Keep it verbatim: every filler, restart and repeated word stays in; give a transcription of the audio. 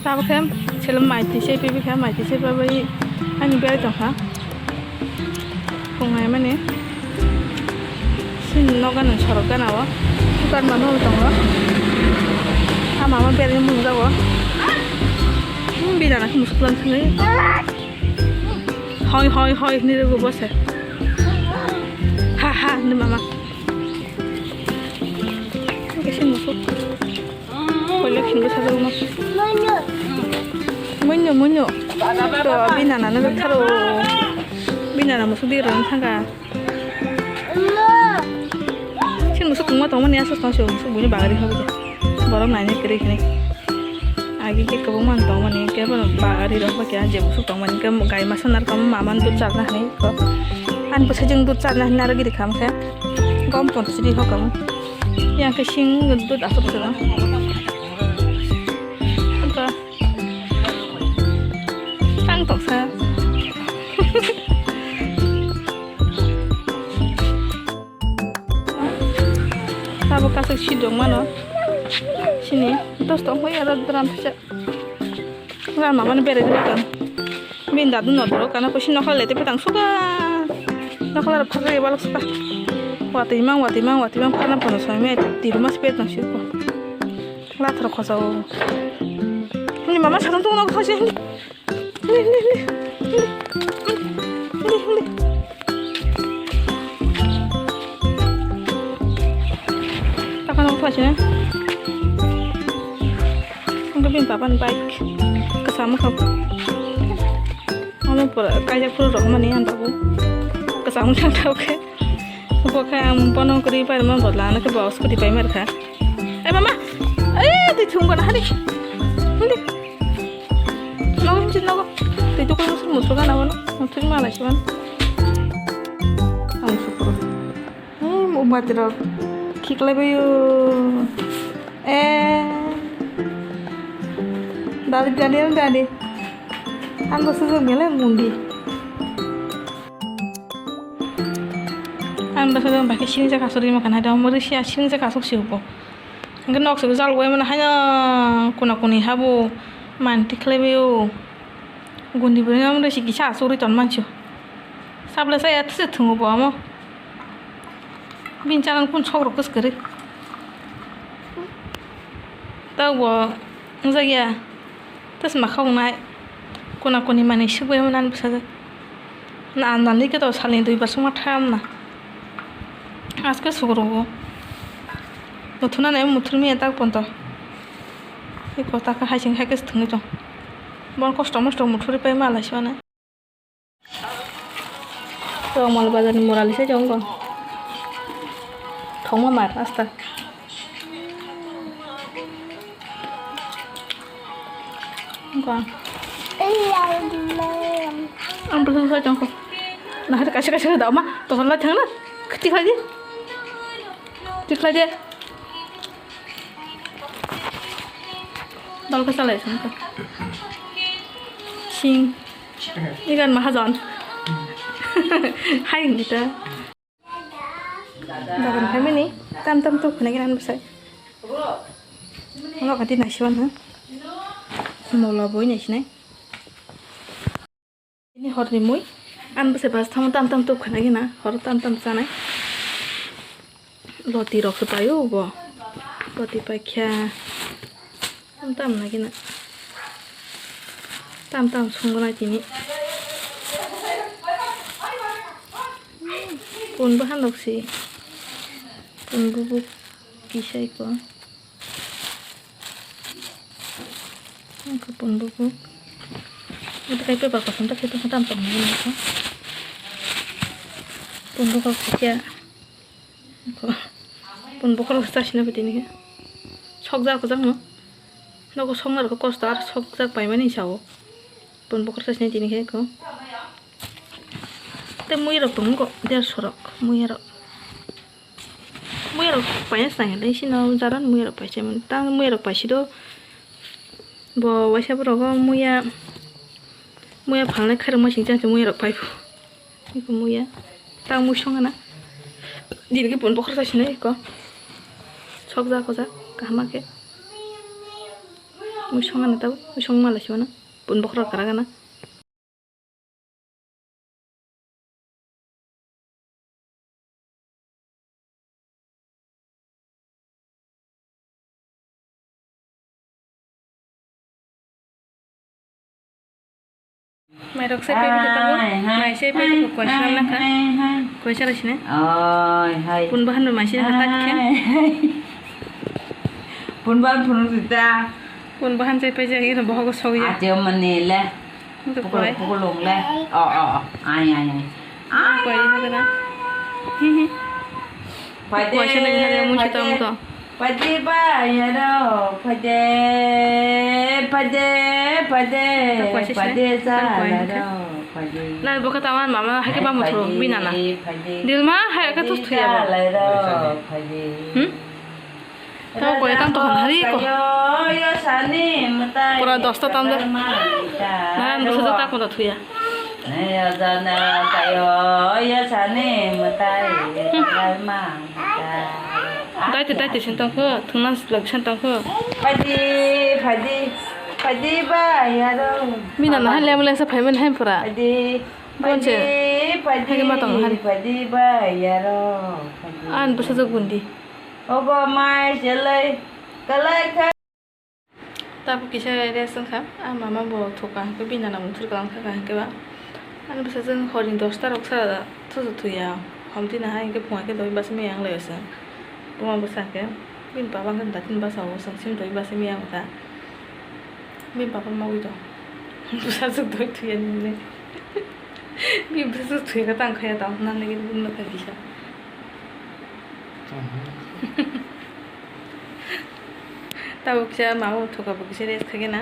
Tabuk khe seleng mai twi se pibi kha, mai twi se pabai ani berai tong kha. Phungnai mani sini nogo nang sorok gana o dukan mano tongo. Ama ma berai mung jago. Hmm, bini nana khe musuk lang thangwi. Hoi, hoi, hoi hinwi rwgo bo se. Ha, ha hinwi mama. Kaisa musuk. Koilok hinwi sajagno. Munyo, munyo. To bini nana no tharo. Bini nana musuk di rwna thangkha. Sini musuk tongma tongmani aswk tong se musuk buini bagari hobo je. Borok naina kwrwi hinwi. Agi je kwbangma tongmani khe bono bagari rok ba khe je musuk tongmani khe gai masa narwkma mama dud charna hinwi kok. Ani bwsajwk dud charna hinwi narwgwi rikha khe gom tong sidi hokam. Yang khe sing dud aswk se. Tang toksa. Abo kasak sidok mano. Sini dos tong hoi aro dram pisa. Dram mano berai dram. Bin dadu no doro kana ko sino khale te petang suga. Nokhala phagre balok suka. Wati mang, wati mang, wati mang phana phana soi me tiru mas pet nang siko. Lathar khosao. Ni mama sarung tong nok khasi. Ni, ni, ni. Ni, ni, ni. Takano khasi na. Ang bin papan bike. Kasama kap. Ano pura kaya pura rok mani ang babu. Kasama thang thau khe. Bo khe ang bono kwrwi paima bodla ano khe bo scooty paima rwkha. Ai mama, ai twi thung gana hari. Hindi. Nogo hindi nogo. Twi tukul musuk musuk gana bono. Musuk malai siman. Ang musuk pura. Hmm, umat rok khiklai bayo. Eh. Dadi, dadi, dadi. Ang gusto sa mila mundi. Ang bwsajwk bai khe sinijak aswk rima kha nai da, omo rwsia sinijak aswk se hupo. Hwnkhe nok se jal bai mano haino kuna kuni habo manti khlai bai o. Gundi bai omo rwsi kisa aswk rwi ton mansi o. Sabla sa ya thwse thwngo bo omo. Bini chana kung sok rok kwskwrwi. Tei bo wngjakya. Tei se makhang wngnai. Kuna kuni manwi swk bai mano ani bwsajwk. Na, na, nini khe to salni dui bar swngma tham na. Aske sugrubgo. Muthuna nai muthur miya tak ponto. Eko taka hai sing hai khe se thwngwi tong. Bon kosto mosto muthuri pai ma lai se mane. To mal bazar ni murali se jong go. Thongma mar asta. Go. Ang bwswk sai tong kho. Nahar kaisa kaisa da ma to lai thang na. Khati khlai di. Tikhlai di. Dol khe salai song kho. Sing. Igan mahajon. Hai hini ta. Dogan phaimani tam tam tuk khna giran bwsai. Lo kati nai siwan ha. Mola boi nai sinai. Ini horni mui. An bwsai bas tamo tam tam tuk khna gina. Hor tam tam chanai. Loti rok se paio bo. Loti paikha. Tam tam na gina. Tam tam songrai tini. Pun bo handok si. Pun bubuk kisai ko. Ang pun bubuk. Ito kay paper ko santa kito tam tam na gina ko. Pun bubuk kya. Pun bokhorok sa sina bwtwi ni khe. Sokjak kwchangno. Nogo sokna rwkhe kosto ar sokjak paimani sao. Pun bokhorok sa sina tini khe ko. Tei mui rok tongo derso rok mui rok. Mui rok paina sinai khe sino jaran mui rok paisa mani. Tang mui rok paisi do. Bo waisa borok o muya, muya phalnai khairokma sing chang se muya rok pai phu. Eko muya ta mui song ana. Dini khe pun bokhorok sa sinai eko. Sokjak hojak kaham khe. Mui song ano tabo, mui song mala sibana. Pun bokhorok kwrak gana. Mairok sai pai pai tamo. Hai, hai. Mai sai pai pai, kuasa hai, nang kha. Hai, hai. Kuasa rasi ne? Oi, hai. Pun bahan mai sai nang kha tak khe. Hai, hai. Pun bahan phunuk sita. Pun bahan sai pai jagi no bohogo sogya. Ache mani le. Pukul, pukul long le. Oh, oh, oh. Ai, ai, ai. Ai, ai, ai, ai. Phaide, phaide. Phaide ba yaro, phaide, phaide, phaide, phaide, phaide. Na boka taman mama hai ke ba muthro, bina na. Dilma hai ka tus thuya ba. Hmm? Tamo koi tang tokhan hari ko. Pura dosta tam de. Naran bwsajwk tak mata thuya. Daite daite sin tongkho, thungna lok sin tongkho. Phadi, phadi, phadi ba yaro. Mina na hai lem lem sa phaimen hai pura. Phadi, bonse. Phadi, hai ke ma tong hari. Phadi ba yaro. An bwsajwk bundi. Ogo mai chelai kalai kha. Tabuk kisa rest wngkha, ah mama bo thukha hwnkhe bini nana mungthur kwlang thangkha hwnkhe ba. Ani bwsajwk horni dosta rok sara da thusu thuya, hom dina hai hwnkhe phunga khe doi basa miyang lai se. Buma bwsa hwnkhe bini baba hwnkhe da tini basa o chwng simi doi basa miyang kha. Bini baba magwi tong. Bwsajwk doi thuya nini. Bini bwsajwk thuya khe tang khaya tang nang nini bini bwkha kisa. Tabuk kisa mama bo thukha bo kisa rest khaikhe na.